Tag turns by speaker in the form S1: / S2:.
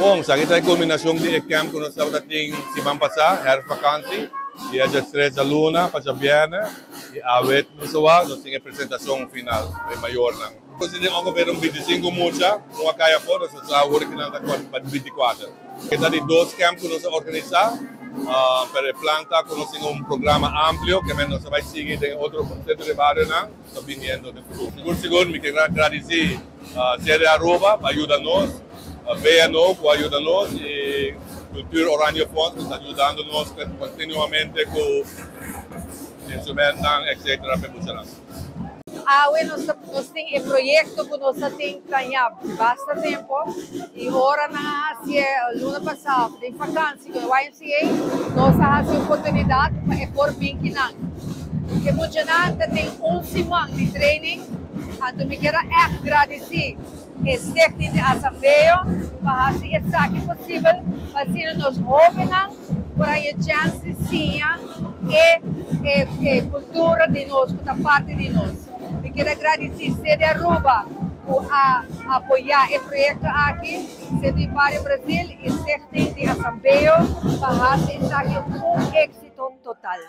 S1: Bon, esaki ta e kulminashon di e camp ku nos tabata tin siman pasá, herfstvakantie, dia 13 luna pa djabièrnè, i awe nos a wak, nos tin e presentashon final pa e mayornan. Nos tin ongeveer un 25 mucha, un a kai afó, nos a awor ku nan ta pa 24. E ta di dos camp ku nos a organisá, pero e plan ta ku nos tin un programa amplio ku nos a bai sigui den otro sentro di barionan ta biniendo den futuro. Sigur sigur mi ke gradisí Cede Aruba pa yuda nos, VNO ku a yuda nos i Cultuur Oranje Fonds ku ta yudando nos kontinuamente ku instrumentnan etcetera pa e muchanan.
S2: Awe nos tin e proyekto ku nos a tin planeá basta tempu i ora nan a hasié luna pasá den vakansi ku e YMCA nos a hasi oportunidat pa e por bin kinan. E muchanan ta tin un siman di training, anto mi kier a ègt gradisí e Stichting di Asambleo pa hasi esaki posibel pa asina nos hóbennan por haña chèns di siña e e kultura di nos ku ta parti di nos. Mi kier a gradisí Sede Aruba ku a apoyá e proyekto aki, Sede di Bario Brasil i Stichting di Asambleo pa hasi esaki un éksito total.